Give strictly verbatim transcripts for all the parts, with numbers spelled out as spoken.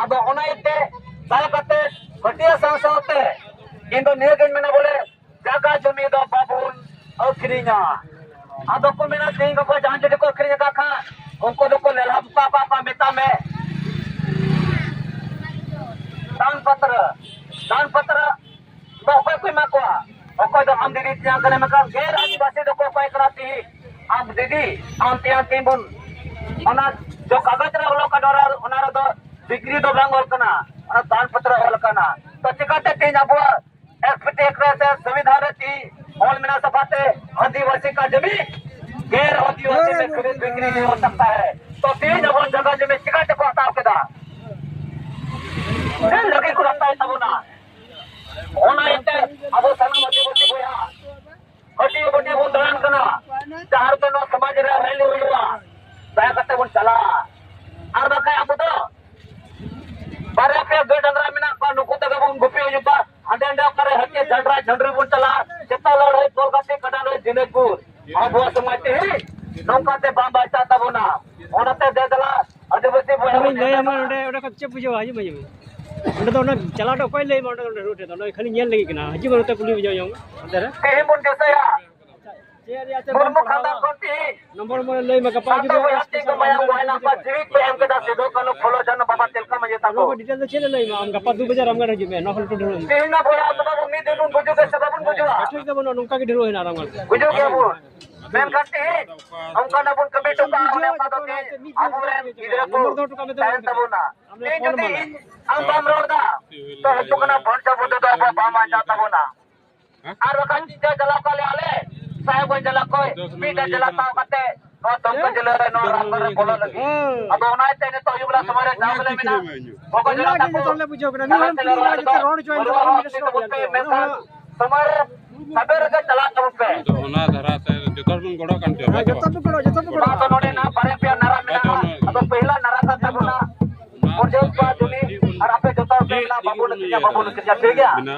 ᱟᱫᱚ ᱚᱱᱟ ᱤᱭᱟᱹᱛᱮ ᱫᱟᱭᱟ ᱠᱟᱛᱮ ᱦᱟᱹᱴᱤᱭᱟᱹ ᱥᱟᱶ ᱥᱟᱶᱛᱮ ᱤᱧ ᱫᱚ ᱱᱤᱭᱟᱹ ᱜᱤᱧ ᱢᱮᱱᱟ, ᱵᱚᱞᱮ ᱡᱟᱭᱜᱟ ᱡᱚᱢᱤ ᱫᱚ ᱵᱟᱵᱚᱱ ᱟᱹᱠᱷᱨᱤᱧᱟ᱾ ᱟᱫᱚ ᱠᱚ ᱢᱮᱱᱟ, ᱛᱮᱦᱮᱧ ᱜᱟᱯᱟ ᱡᱟᱦᱟᱸ ᱡᱩᱫᱤ ᱠᱚ ᱟᱹᱠᱷᱨᱤᱧ ᱟᱠᱟᱫ ᱠᱷᱟᱱ, ᱩᱱᱠᱩ ᱫᱚᱠᱚ ᱞᱮᱞᱦᱟ ᱵᱚᱠᱟ ᱠᱚᱣᱟ, ᱠᱚ ᱢᱮᱛᱟ ᱢᱮ ᱫᱟᱱ ᱯᱟᱛᱨᱟ, ᱫᱟᱱ ᱯᱟᱛᱨᱟ ᱫᱚ ᱚᱠᱚᱭ ᱠᱚ ᱮᱢᱟ ᱠᱚᱣᱟ? ᱚᱠᱚᱭ ᱫᱚ ᱟᱢ ᱫᱤᱫᱤ ᱛᱮᱧᱟᱝ ᱠᱟᱱᱟ, ᱢᱮᱱᱠᱷᱟᱱ ᱜᱮᱨ ᱟᱹᱫᱤᱵᱟᱹᱥᱤ ᱫᱚᱠᱚ ᱚᱠᱚᱭ ᱠᱟᱱᱟ? ᱛᱤᱦᱤᱧ ᱟᱢ ᱫᱤᱫᱤ, ᱟᱢ ᱛᱮᱧᱟᱝ ᱛᱤᱧ ᱵᱚᱱ, ᱚᱱᱟ ᱡᱚ ᱠᱟᱜᱚᱡᱽ ᱨᱮ ᱚᱞᱚᱜ ᱠᱟᱱᱟ, ᱚᱱᱟ, ᱚᱱᱟ ᱨᱮᱫᱚ ᱰᱤᱜᱽᱨᱤ ᱫᱚ ᱵᱟᱝ ᱚᱞ ᱠᱟᱱᱟ, ᱚᱱᱟ ᱫᱟᱱ ᱯᱚᱛᱨᱚ ᱚᱞ ᱠᱟᱱᱟ᱾ ᱛᱚ ᱪᱤᱠᱟᱹᱛᱮ ᱛᱮᱦᱮᱧ ᱟᱵᱚᱣᱟᱜ ᱮᱠᱴ ᱨᱮ ᱥᱮ ᱥᱚᱝᱵᱤᱫᱷᱟᱱ ᱨᱮ ᱛᱤᱦᱤᱧ ᱚᱞ ᱢᱮᱱᱟᱜ ᱥᱟᱯᱷᱟᱛᱮ ᱟᱹᱫᱤᱵᱟᱹᱥᱤ ᱠᱟ ᱡᱟᱹᱢᱤ ᱜᱮᱨ ᱟᱹᱫᱤᱵᱟᱹᱥᱤ ᱢᱮ ᱠᱷᱟᱹᱞᱤ ᱵᱤᱠᱨᱤ ᱦᱩᱭ ᱥᱟᱠᱛᱟ ᱦᱮ? ᱛᱚ ᱛᱮᱦᱮᱧ ᱟᱵᱚ ᱡᱟᱭᱜᱟ ᱡᱚᱢᱤ ᱪᱤᱠᱟᱹ ᱛᱮᱠᱚ ᱦᱟᱛᱟᱣ ᱠᱮᱫᱟ? ᱪᱮᱫ ᱞᱟᱹᱜᱤᱫ ᱠᱚ ᱦᱟᱛᱟᱣ ᱛᱟᱵᱚᱱᱟ? ᱚᱱᱟ ᱤᱭᱟᱹᱛᱮ ᱟᱵᱚ ᱥᱟᱱᱟᱢ ᱟᱹᱫᱤᱵᱟᱹᱥᱤ ᱵᱚᱭᱦᱟ ᱦᱟᱹᱴᱤᱭᱟᱹ ᱵᱟᱹᱴᱤᱭᱟᱹ ᱵᱚᱱ ᱫᱟᱬᱟᱱ ᱠᱟᱱᱟ, ᱡᱟᱦᱟᱸ ᱨᱮᱫᱚ ᱱᱚᱣᱟ ᱥᱚᱢᱟᱡᱽ ᱨᱮ ᱨᱮᱞᱤ ᱦᱩᱭᱩᱜᱼᱟ, ᱫᱟᱭᱟ ᱠᱟᱛᱮ ᱵᱚᱱ ᱪᱟᱞᱟᱜᱼᱟ᱾ ᱟᱨ ᱵᱟᱠᱷᱟᱡ ᱟᱵᱚ ᱫᱚ ᱵᱟᱨᱭᱟ ᱯᱮᱭᱟ ᱜᱟᱹᱭ ᱰᱟᱝᱨᱟ ᱢᱮᱱᱟᱜ ᱠᱚᱣᱟ, ᱱᱩᱠᱩ ᱛᱮᱜᱮ ᱵᱚᱱ ᱜᱩᱯᱤ ᱦᱩᱭᱩᱜᱼᱟ᱾ ᱦᱟᱸᱰᱮ ᱱᱟᱸᱰᱮ ᱚᱠᱟᱨᱮ ᱦᱟᱹᱴᱤᱭᱟᱹ ᱡᱷᱟᱸᱰᱨᱟ ᱡᱷᱟᱹᱱᱰᱨᱤ ᱵᱚᱱ ᱪᱟᱞᱟᱜᱼᱟ, ᱥᱮᱛᱟ ᱞᱟᱹᱲᱦᱟᱹᱭ ᱠᱚᱞᱠᱟᱛᱤ ᱠᱟᱰᱟ ᱞᱟᱹᱲᱦᱟᱹᱭ ᱡᱤᱱᱤᱥᱯᱩᱨ᱾ ᱟᱵᱚᱣᱟᱜ ᱥᱚᱢᱟᱡᱽ ᱛᱮᱦᱤᱧ ᱱᱚᱝᱠᱟ ᱛᱮ ᱵᱟᱝ ᱵᱟᱧᱪᱟᱜ ᱛᱟᱵᱚᱱᱟ᱾ ᱚᱱᱟᱛᱮ ᱫᱮ ᱫᱮᱞᱟ ᱟᱹᱫᱤᱵᱟᱹᱥᱤ ᱵᱚᱭᱦᱟ ᱟᱫᱚᱧ ᱞᱟᱹᱭ ᱟᱢᱟ, ᱱᱚᱰᱮ, ᱚᱸᱰᱮ ᱠᱷᱚᱱ ᱪᱮᱫ ᱵᱩᱡᱷᱟᱹᱣᱟ? ᱦᱤᱡᱩᱜ ᱢᱮ, ᱦᱤᱡᱩᱜ ᱢᱮ᱾ ᱚᱸᱰᱮ ᱫᱚ ᱚᱱᱟ ᱪᱟᱞᱟᱣ ᱫᱚ ᱚᱠᱚᱭ ᱞᱟᱹᱭ ᱟᱢᱟ? ᱚᱸᱰᱮ, ᱚᱸᱰᱮ ᱨᱳᱰ ᱨᱮᱫᱚ ᱚᱸᱰᱮ ᱠᱷᱟᱹᱞᱤ ᱧᱮᱞ ᱞᱟᱹᱜᱤᱫ ᱠᱟᱱᱟ᱾ ᱦᱤᱡᱩᱜ ᱢᱮ, ᱱᱚᱛᱮ ᱠᱩᱞᱤ ᱵᱩᱡᱷᱟᱹᱣ ᱧᱚᱜ ᱚᱱᱛᱮ ᱨᱮ᱾ ᱛᱮᱦᱮᱧ ᱵᱚᱱ ᱫᱤᱥᱟᱹᱭᱟ ᱪᱮᱫ ᱨᱮᱭᱟᱜ ᱛᱮ ᱢᱩᱨᱢᱩ ᱵᱟᱢ ᱠᱷᱟᱱᱫᱟᱱ ᱯᱟᱲᱦᱟᱣᱟ? ᱠᱷᱚᱱ ᱛᱮᱦᱮᱧ ᱱᱚᱢᱵᱚᱨ, ᱱᱚᱢᱵᱚᱨ ᱞᱟᱹᱭ ᱢᱮ, ᱜᱟᱯᱟ ᱥᱟᱱᱛᱟᱲ ᱦᱤᱡᱩᱜ ᱢᱮ, ᱵᱚᱭᱦᱟ ᱟᱨ ᱛᱤᱧ ᱠᱚ ᱢᱟᱭᱟᱢ ᱵᱚᱦᱮᱱᱟ ᱠᱚ ᱡᱤᱣᱤ ᱠᱚ ᱮᱢ ᱠᱮᱫᱟ ᱥᱤᱫᱩ ᱠᱟᱹᱱᱦᱩ ᱯᱷᱩᱞᱳ ᱡᱷᱟᱱᱚ ᱵᱟᱵᱟ ᱛᱤᱞᱠᱟᱹ ᱢᱟᱹᱡᱷᱤ ᱛᱟᱠᱚ᱾ ᱱᱚᱣᱟ ᱰᱤᱴᱮᱞ ᱫᱚ ᱪᱮᱫ ᱮ ᱞᱟᱹᱭ ᱟᱢᱟ? ᱟᱢ ᱜᱟᱯᱟ ᱫᱩ ᱵᱟᱡᱮ ᱨᱟᱢᱜᱟᱲ ᱦᱤᱡᱩᱜ ᱢᱮ, ᱱᱚᱣᱟ ᱠᱷᱚᱱ ᱞᱟᱹᱴᱩ ᱰᱷᱮᱨᱚᱜ ᱢᱮ᱾ ᱛᱮᱦᱮᱧ ᱢᱟ ᱵᱚᱭᱦᱟ ᱟᱵᱚ ᱫᱚ ᱢᱤᱫ ᱫᱤᱱ ᱵᱚᱱ ᱵᱩᱡᱩᱜ ᱜᱮ ᱥᱮ ᱵᱟᱵᱚᱱ ᱵᱩᱡᱩᱜᱼᱟ? ᱦᱮᱸ, ᱠᱟᱹᱴᱷᱩᱡ ᱜᱮ ᱵᱟᱹᱱᱩᱜᱼᱟ, ᱱᱚᱝᱠᱟ ᱜᱮ ᱰᱷᱮᱨᱚᱜ ᱦᱮᱱᱟᱜ ᱨᱟᱢᱜᱟᱲ ᱠᱚ᱾ ᱵᱩᱡᱩᱜ ᱜᱮᱭᱟᱵᱚᱱ᱾ ᱢᱮᱱᱠᱷᱟᱱ ᱛᱮᱦᱮᱧ ᱚᱱᱠᱟᱱᱟᱜ ᱵᱚᱱ ᱠᱟᱹᱢᱤ ᱦᱚᱴᱚ ᱠᱟᱜᱼᱟ, ᱚᱱᱮ ᱚᱱᱠᱟ ᱫᱚ ᱛᱮᱦᱮᱧ ᱟᱵᱚᱨᱮᱱ ᱜᱤᱫᱽᱨᱟᱹ ᱠᱚ ᱛᱟᱦᱮᱱ ᱛᱟᱵᱚᱱᱟ᱾ ᱛᱮᱦᱮᱧ ᱡᱩᱫᱤ ᱟᱢ ᱵᱟᱢ ᱨᱚᱲ ᱮᱫᱟ, ᱛᱚ ᱦᱤᱡᱩᱜ ᱠᱟᱱᱟ ᱵᱷᱚᱱᱴᱟ ᱵᱩᱫᱷᱩ ᱫᱚ ᱟᱵᱚ ᱵᱟᱢ ᱟᱸᱡᱚᱢ ᱛᱟᱵᱚᱱᱟ᱾ ᱟᱨ ᱵᱟᱠᱷᱟᱱ ᱪᱤᱱᱛᱟᱹ ᱪᱟᱞᱟᱣ ᱠᱟᱜ ᱞᱮ ᱟᱞᱮ, ᱥᱟᱦᱮᱵᱽᱜᱚᱸᱡᱽ ᱡᱮᱞᱟ ᱠᱷᱚᱱ ᱢᱤᱫᱴᱮᱱ ᱡᱮᱞᱟ ᱛᱟᱣ ᱠᱟᱛᱮ ᱱᱚᱣᱟ ᱫᱩᱢᱠᱟ ᱡᱮᱞᱟ ᱨᱮ ᱱᱚᱣᱟ ᱨᱟᱢᱜᱚᱲ ᱨᱮ ᱵᱚᱞᱚ ᱞᱟᱹᱜᱤᱫ᱾ ᱟᱫᱚ ᱚᱱᱟ ᱤᱭᱟᱹᱛᱮ ᱱᱤᱛᱚᱜ ᱟᱹᱭᱩᱵ ᱵᱮᱲᱟ ᱥᱚᱢᱚᱭ ᱨᱮ ᱡᱟᱦᱟᱸ ᱵᱚᱞᱮ ᱢᱮᱱᱟᱜ, ᱚᱠᱚᱭ ᱡᱮᱞᱟ ᱛᱟᱠᱚ ᱡᱚᱛᱚ ᱞᱮ ᱵᱩᱡᱷᱟᱹᱣ ᱠᱮᱫᱟ᱾ ᱢᱤᱫ ᱦᱚᱲ ᱠᱩᱞᱤ ᱨᱮᱱᱟᱜ ᱡᱚᱛᱚ ᱨᱚᱲ ᱦᱚᱪᱚᱭᱮᱱ ᱛᱟᱵᱚᱱᱟ, ᱢᱤᱫ ᱦᱚᱲ ᱛᱟᱵᱚᱱ ᱯᱮ, ᱢᱮᱱᱠᱷᱟᱱ ᱥᱚᱢᱚᱭ ᱨᱮ ᱥᱟᱵᱮ ᱨᱮᱜᱮ ᱪᱟᱞᱟᱜ ᱛᱟᱵᱚᱱ ᱯᱮ᱾ ᱟᱫᱚ ᱚᱱᱟ ᱫᱷᱟᱨᱟ ᱛᱮ ᱡᱚᱛᱚ ᱦᱚᱲ ᱵᱚᱱ ᱜᱚᱲᱚ ᱠᱟᱱ ᱜᱮᱭᱟ, ᱦᱮᱸ, ᱵᱟᱝ ᱥᱮ ᱡᱚᱛᱚ ᱵᱟᱝ? ᱯᱮ ᱜᱚᱲᱚ, ᱡᱚᱛᱚ ᱯᱮ ᱜᱚᱲᱚ᱾ ᱵᱟᱝ, ᱟᱫᱚ ᱱᱚᱰᱮ ᱱᱟᱜ ᱵᱟᱨᱭᱟ ᱯᱮᱭᱟ ᱱᱟᱨᱟ ᱢᱮᱱᱟᱜᱼᱟ᱾ ᱟᱫᱚ ᱯᱟᱹᱦᱤᱞᱟ ᱱᱟᱨᱟ ᱠᱟᱱ ᱛᱟᱵᱚᱱᱟ᱾ ᱢᱚᱨᱡᱚᱱ ᱠᱚᱣᱟ ᱡᱩᱢᱤ ᱟᱨ ᱟᱯᱮ ᱡᱚᱛᱚ ᱦᱚᱲ ᱯᱮ ᱢᱮᱱᱟ, "ᱵᱟᱵᱚᱱ ᱟᱹᱠᱷᱨᱤᱧᱟ, ᱵᱟᱵᱚᱱ ᱟᱹᱠᱷᱨᱤᱧᱟ", ᱴᱷᱤᱠ ᱜᱮᱭᱟ?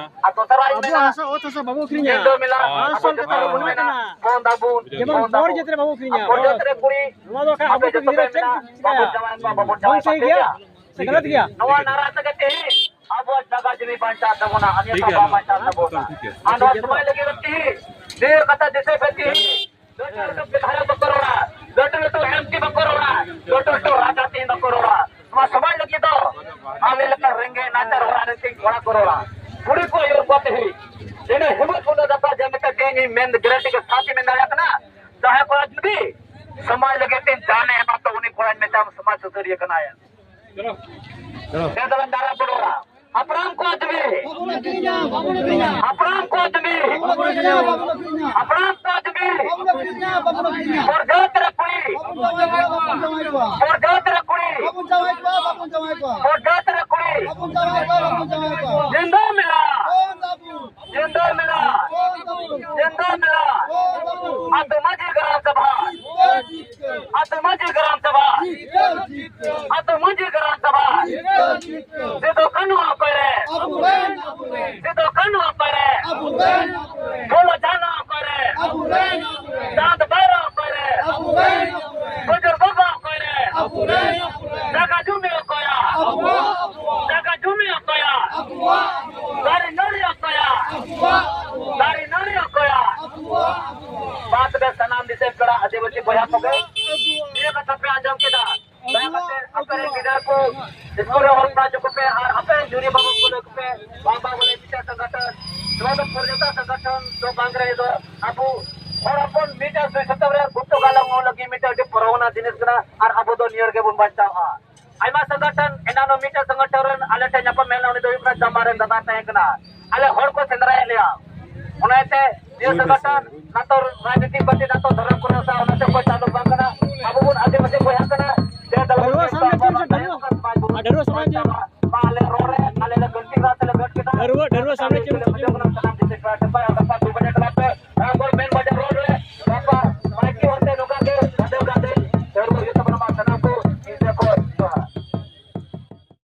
ᱟᱨ ᱫᱚᱥᱟᱨᱟᱜ ᱤᱧ ᱟᱵᱚᱣᱟᱜ ᱢᱮᱱᱟ, ᱦᱟᱥᱟ ᱚᱛ ᱦᱟᱥᱟ ᱵᱟᱵᱚ ᱟᱹᱠᱷᱨᱤᱧᱟ᱾ ᱧᱤᱫᱟᱹ ᱢᱮᱞᱟ, ᱦᱟᱥᱟ ᱟᱵᱚ ᱡᱚᱛᱚ ᱦᱚᱲ ᱵᱚᱱ ᱢᱮᱱᱟ, ᱵᱚᱱᱫ ᱟᱵᱚᱱ, ᱡᱮᱢᱚᱱ ᱵᱚᱱᱫ ᱵᱚᱨ ᱟᱵᱚᱱ᱾ ᱡᱟᱹᱛ ᱨᱮ ᱵᱟᱵᱚ ᱟᱹᱠᱷᱨᱤᱧᱟ᱾ ᱟᱨ ᱵᱚᱨ ᱡᱟᱹᱛ ᱨᱮ ᱠᱩᱲᱤ, ᱱᱚᱣᱟ ᱫᱚ ᱵᱟᱠᱷᱟᱡ ᱟᱯᱮ ᱟᱵᱚ ᱠᱚ ᱡᱚᱛᱚ ᱜᱤᱫᱽᱨᱟᱹ ᱯᱮ ᱪᱮᱫ ᱢᱮᱱᱟ, ᱠᱚ ᱪᱤᱠᱟᱹᱭᱟ? ᱵᱟᱵᱚᱱ ᱡᱟᱶᱟᱭ ᱠᱚᱣᱟ, ᱵᱟᱵᱚᱱ ᱵᱟᱝ ᱡᱟᱶᱟᱭ ᱠᱚᱣᱟ, ᱥᱟᱹᱦᱤ ᱴᱷᱤᱠ ᱜᱮᱭᱟ? ᱜᱮᱭᱟ? ᱥᱮ ᱜᱟᱞᱟᱛ ᱜᱮᱭᱟ? ᱱᱚᱣᱟ ᱱᱟᱨᱟ ᱛᱮᱜᱮ ᱛᱮᱦᱮᱧ ᱟᱵᱚᱣᱟᱜ ᱡᱟᱭᱜᱟ ᱡᱩᱢᱤ ᱵᱟᱧᱪᱟᱣ ᱛᱟᱵᱚᱱᱟ, ᱟᱨ ᱱᱤᱛᱚᱜ ᱵᱟᱝ ᱵᱟᱧᱪᱟᱣ ᱛᱟᱵᱚᱱᱟ᱾ ᱟᱨ ᱱᱚᱣᱟ ᱥᱚᱢᱟᱡᱽ ᱞᱟᱹᱜᱤᱫ ᱫᱚ ᱛᱮᱦᱮᱧ ᱱᱤᱭᱟᱹ ᱠᱟᱛᱷᱟ ᱫᱤᱥᱟᱹᱭ ᱯᱮ, ᱛᱮᱦᱮᱧ ᱞᱟᱹᱴᱩ ᱞᱟᱹᱴᱩ ᱵᱤᱫᱷᱟᱭᱚᱠ ᱵᱟᱠᱚ ᱨᱚᱲᱟ, ᱞᱟᱹᱴᱩ ᱞᱟᱹᱴᱩ ᱮᱢ ᱯᱤ ᱵᱟᱠᱚ ᱨᱚᱲᱟ, ᱞᱟᱹᱴᱩ ᱞᱟᱹᱴᱩ ᱨᱟᱡᱽ ᱟᱹᱨᱤ ᱵᱟᱠᱚ ᱨᱚᱲᱟ᱾ ᱱᱚᱣᱟ ᱥᱚᱢᱟᱡᱽ ᱞᱟᱹᱜᱤᱫ ᱫᱚ ᱟᱞᱮ ᱞᱮᱠᱟ ᱨᱮᱸᱜᱮᱡ ᱱᱟᱪᱟᱨ ᱚᱲᱟᱜ ᱨᱮᱱ ᱛᱮᱦᱮᱧ ᱠᱚᱲᱟ ᱠᱚ ᱨᱚᱲᱟ, ᱠᱩᱲᱤ ᱠᱚ ᱟᱹᱭᱩᱨ ᱠᱚ ᱛᱮᱦᱮᱧ᱾ ᱤᱱᱟᱹ ᱦᱤᱢᱢᱚᱛ ᱯᱩᱨᱱᱚ ᱫᱟᱠᱟ ᱡᱮ ᱢᱮᱛᱟ ᱛᱮᱦᱮᱧ ᱤᱧ ᱢᱮᱱ ᱜᱮᱨᱮᱱᱴᱤ ᱠᱮ ᱥᱟᱛᱷ ᱤᱧ ᱢᱮᱱ ᱫᱟᱲᱮᱭᱟᱜ ᱠᱟᱱᱟ, ᱡᱟᱦᱟᱸᱭ ᱠᱚᱲᱟ ᱡᱩᱫᱤ ᱥᱚᱢᱟᱡᱽ ᱞᱟᱹᱜᱤᱫ ᱛᱮ ᱡᱟᱱᱮ ᱮᱢᱟ, ᱛᱚ ᱩᱱᱤ ᱠᱚᱲᱟᱧ ᱢᱮᱛᱟᱢ ᱥᱚᱢᱟᱡᱽ ᱥᱩᱥᱟᱹᱨᱤᱭᱟᱹ ᱠᱟᱱᱟᱭ᱾ ᱪᱚᱞᱚ᱾ ᱫᱮ ᱫᱚᱞᱟᱱ ᱫᱟᱨᱟ ᱵᱚᱲᱚᱨᱟ᱾ ᱦᱟᱯᱲᱟᱢ ᱠᱚᱣᱟᱜ ᱡᱩᱢᱤ᱾ ᱵᱟᱵᱚᱱ ᱟᱹᱠᱷᱨᱤᱧᱟ, ᱵᱟᱵᱚᱱ ᱟᱹᱠᱷᱨᱤᱧᱟ᱾ ᱦᱟᱯᱲᱟᱢ ᱠᱚᱣᱟᱜ ᱡᱩᱢᱤ᱾ ᱵᱟᱵᱚᱱ ᱟᱹᱠᱷᱨᱤᱧᱟ, ᱵᱟᱵᱚᱱ ᱟᱹᱠᱷᱨᱤᱧᱟ᱾ ᱦᱟᱯᱲᱟᱢ ᱠᱚᱣᱟᱜ ᱡᱩᱢᱤ᱾ ᱵᱟᱵᱚᱱ ᱟᱹᱠᱷᱨᱤᱧᱟ, ᱵᱟᱵᱚᱱ ᱟᱹᱠᱷᱨᱤᱧᱟ᱾ ᱯᱚᱨᱡᱟᱛ ᱨᱮ ᱠᱩᱲᱤ᱾ ᱵᱟᱵᱚᱱ ᱡᱟᱶᱟᱭ ᱠᱚᱣᱟ, ᱵᱟᱵᱚᱱ ᱡᱟᱶᱟᱭ ᱠᱚᱣᱟ᱾ ᱯᱚᱨᱡᱟᱛ ᱨᱮ ᱠᱩᱲᱤ᱾ ᱵᱟᱵᱚᱱ ᱡᱟᱶᱟᱭ ᱠᱚᱣᱟ, ᱵᱟᱵᱚᱱ ᱡᱟᱶᱟᱭ ᱠᱚᱣᱟ᱾ ᱯᱚᱨᱡᱟᱛ ᱨᱮ ᱠᱩᱲᱤ᱾ ᱵᱟᱵᱚᱱ ᱡᱟᱶᱟᱭ ᱠᱚᱣᱟ, ᱵᱟᱵᱚᱱ ᱡᱟᱶᱟᱭ ᱠᱚᱣᱟ᱾ ᱡᱤᱱᱫᱟ ᱢᱮᱞᱟ᱾ ᱡᱤᱱᱫᱟ ᱢᱮᱞᱟ᱾ ᱡᱤᱱᱫᱟ ᱢᱮᱞᱟ᱾ ᱡᱤᱱᱫᱟ ᱢᱮᱞᱟ᱾ ᱟᱹᱛᱩ ᱢᱟᱹᱡᱷᱤ ᱜᱨᱟᱢ ᱥᱚᱵᱷᱟ᱾ ᱟᱹᱛᱩ ᱢᱟᱹᱡᱷᱤ ᱜᱨᱟᱢ ᱥᱚᱵᱷᱟ᱾ ᱟᱹᱛᱩ ᱢᱟᱹᱡᱷᱤ ᱜᱨᱟᱢ ᱥᱚᱵᱷᱟ᱾ ᱥᱤᱫᱩ ᱠᱟᱹᱱᱦᱩ ᱚᱠᱚᱭ ᱨᱮ? ᱥᱤᱫᱩ ᱠᱟᱹᱱᱦᱩ ᱚᱠᱚᱭ ᱨᱮ? ᱯᱷᱩᱞᱳ ᱡᱷᱟᱱᱳ ᱚᱠᱚᱭ ᱨᱮ? ᱪᱟᱸᱫ ᱵᱷᱟᱭᱨᱳ ᱚᱠᱚᱭ ᱨᱮ? ᱵᱩᱡᱩᱨ ᱵᱟᱵᱟ ᱚᱠᱚᱭ ᱨᱮ? ᱡᱟᱜᱟ ᱡᱩᱢᱤ ᱚᱠᱚᱭᱟ? ᱡᱟᱜᱟ ᱡᱩᱢᱤ ᱚᱠᱚᱭᱟ? ᱫᱟᱨᱮ ᱱᱟᱹᱲᱤ ᱚᱠᱚᱭᱟ? ᱫᱟᱨᱮ ᱱᱟᱹᱲᱤ ᱚᱠᱚᱭᱟ? ᱢᱟ ᱛᱚᱵᱮ ᱥᱟᱱᱟᱢ ᱫᱤᱥᱚᱢ ᱯᱮᱲᱟ ᱟᱹᱫᱤᱵᱟᱹᱥᱤ ᱵᱚᱭᱦᱟ ᱠᱚᱜᱮ, ᱱᱤᱭᱟᱹ ᱠᱟᱛᱷᱟ ᱯᱮ ᱟᱸᱡᱚᱢ ᱠᱮᱫᱟ᱾ ᱫᱟᱭᱟ ᱠᱟᱛᱮ ᱟᱯᱮ ᱨᱮᱱ ᱜᱤᱫᱽᱨᱟᱹ ᱠᱚ ᱥᱠᱩᱞ ᱨᱮ ᱚᱞ ᱯᱟᱲᱦᱟᱣ ᱦᱚᱪᱚ ᱠᱚᱯᱮ ᱟᱨ ᱟᱯᱮ ᱨᱮᱱ ᱡᱩᱨᱤ ᱵᱟᱹᱵᱩ ᱠᱚ ᱞᱟᱹᱭ ᱠᱚᱯᱮ, ᱵᱟᱝ ᱵᱟᱝ ᱵᱚᱞᱮ ᱢᱤᱫᱴᱟᱝ ᱥᱚᱝᱜᱚᱴᱷᱚᱱ, ᱱᱚᱣᱟ ᱫᱚ ᱯᱚᱨᱡᱚᱴᱚᱱ ᱥᱚᱝᱜᱚᱴᱷᱚᱱ ᱫᱚ ᱵᱟᱝ ᱨᱮ ᱫᱚ ᱟᱵᱚ ᱦᱚᱲ ᱦᱚᱯᱚᱱ ᱢᱤᱫᱴᱟᱝ ᱥᱩᱭ ᱥᱩᱛᱟᱹᱢ ᱨᱮ ᱜᱩᱛᱩ ᱜᱟᱞᱟᱝ ᱞᱟᱹᱜᱤᱫ ᱢᱤᱫᱴᱟᱝ ᱟᱹᱰᱤ ᱯᱚᱨᱚᱣᱟᱱᱟ ᱡᱤᱱᱤᱥ ᱠᱟᱱᱟ ᱟᱨ ᱟᱵᱚ ᱫᱚ ᱱᱤᱭᱟᱹ ᱨᱮᱜᱮ ᱵᱚᱱ ᱵᱟᱧᱪᱟᱣᱟ᱾ ᱟᱭᱢᱟ ᱥᱚᱝᱜᱚᱴᱷᱚᱱ, ᱮᱱᱟᱱᱚᱜ ᱢᱤᱫᱴᱟᱝ ᱥᱚᱝᱜᱚᱴᱷᱚᱱ ᱨᱮᱱ ᱟᱞᱮ ᱴᱷᱮᱱ ᱧᱟᱯᱟᱢ ᱦᱮᱡ ᱞᱮᱱᱟ, ᱩᱱᱤ ᱫᱚ ᱦᱩᱭᱩᱜ ᱠᱟᱱᱟ ᱪᱟᱢᱵᱟ ᱨᱮᱱ ᱫᱟᱫᱟ ᱛᱟᱦᱮᱸ ᱠᱟᱱᱟ᱾ ᱟᱞᱮ ᱦᱚᱲ ᱠᱚ ᱥᱮᱸᱫᱽᱨᱟᱭᱮᱫ ᱞᱮᱭᱟ᱾ ᱚᱱᱟᱛᱮ ᱱᱤᱭᱟᱹ ᱥᱚᱝᱜᱚᱴᱷᱚᱱ ᱱᱟᱛᱚᱨ ᱨᱟᱡᱽᱱᱤᱛᱤ ᱯᱟᱨᱴᱤ ᱱᱟᱛᱚᱨ ᱫᱷᱚᱨᱚᱢ ᱠᱚᱨᱮ ᱥᱟᱶ ᱚᱱᱟᱛᱮ ᱚᱠᱚᱭ ᱪᱟᱸᱫᱚ ᱵᱟᱝ ᱠᱟᱱᱟ᱾ ᱟᱵᱚ ᱵᱚᱱ ᱟᱹᱫᱤᱵᱟᱹᱥᱤ ᱵᱚᱭᱦᱟ ᱠᱟᱱᱟ᱾ ᱡᱮ ᱫᱟᱲᱮ ᱰᱟᱹᱨᱣᱟᱹ ᱥᱟᱢᱱᱮ ᱛᱤᱱ ᱥᱮ ᱰᱟᱹᱨᱣᱟᱹ? ᱰᱟᱹᱨᱣᱟᱹ ᱥᱟᱢᱱᱮ ᱛᱤᱱ? ᱢᱟ ᱟᱞᱮ ᱨᱚᱲ ᱨᱮ ᱟᱞᱮ ᱞᱮ ᱜᱟᱹᱱᱛᱤ ᱠᱟᱱᱟ, ᱛᱮᱞᱮ ᱜᱟᱹᱴ ᱠᱮᱫᱟ᱾ ᱰᱟᱹᱨᱣᱟᱹ, ᱰᱟᱹᱨᱣᱟᱹ ᱥᱟᱢᱱᱮ ᱛᱤᱱ ᱥᱮ ᱰᱟᱹᱨᱣᱟᱹ? ᱥᱟᱱᱟᱢ ᱡᱮᱛᱮ ᱠᱚᱲᱟ ᱴᱷᱮᱱ ᱠᱷᱚᱱ